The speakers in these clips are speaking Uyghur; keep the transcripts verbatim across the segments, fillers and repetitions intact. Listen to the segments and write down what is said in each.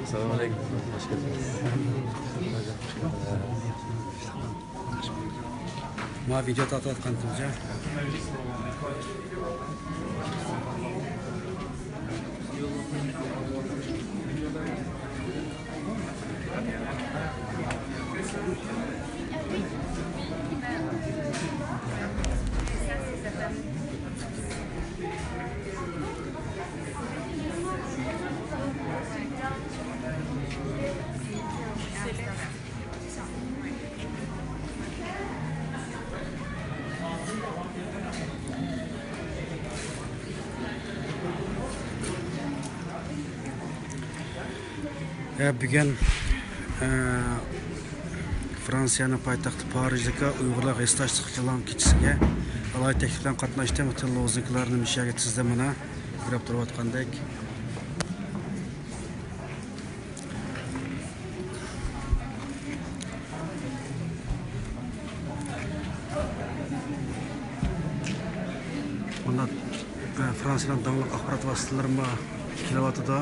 ئەسسالامۇئەلەيكۇم. خوش كەلدىڭىز. مانا ۋىدېئو تارتىۋاتقان تۇنجى. ھە، بۈگۈن، ئە، فرانسىيەنىڭ پايتەختى پارىژدىكى ئۇيغۇرلار ھېسداشلىق قىلغان كېچىسىگە ئالاھىدە تەكلىپ بىلەن قاتناشتىم. تېلېۋىزورلارنى مۇشۇ يەرگە تىزدى مانا، كۆرۈپ تۇرۇۋاتقاندەك. مۇنداق، ئە، فرانسىيەنىڭ داڭلىق ئاخبارات ۋاسىتىلىرىمۇ كېلىۋاتىدۇ.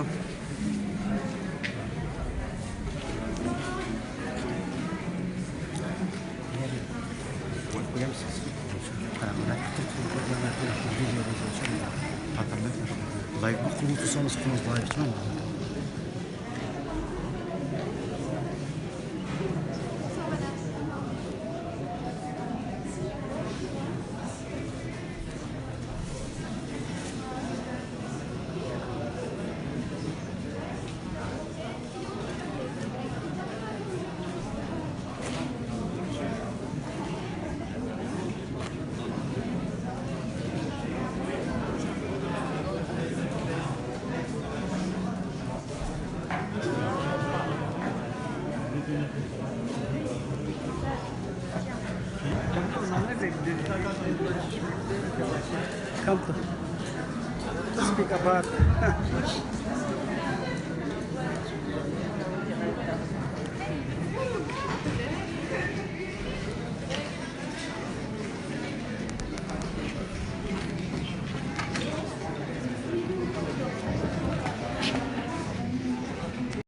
Come to speak about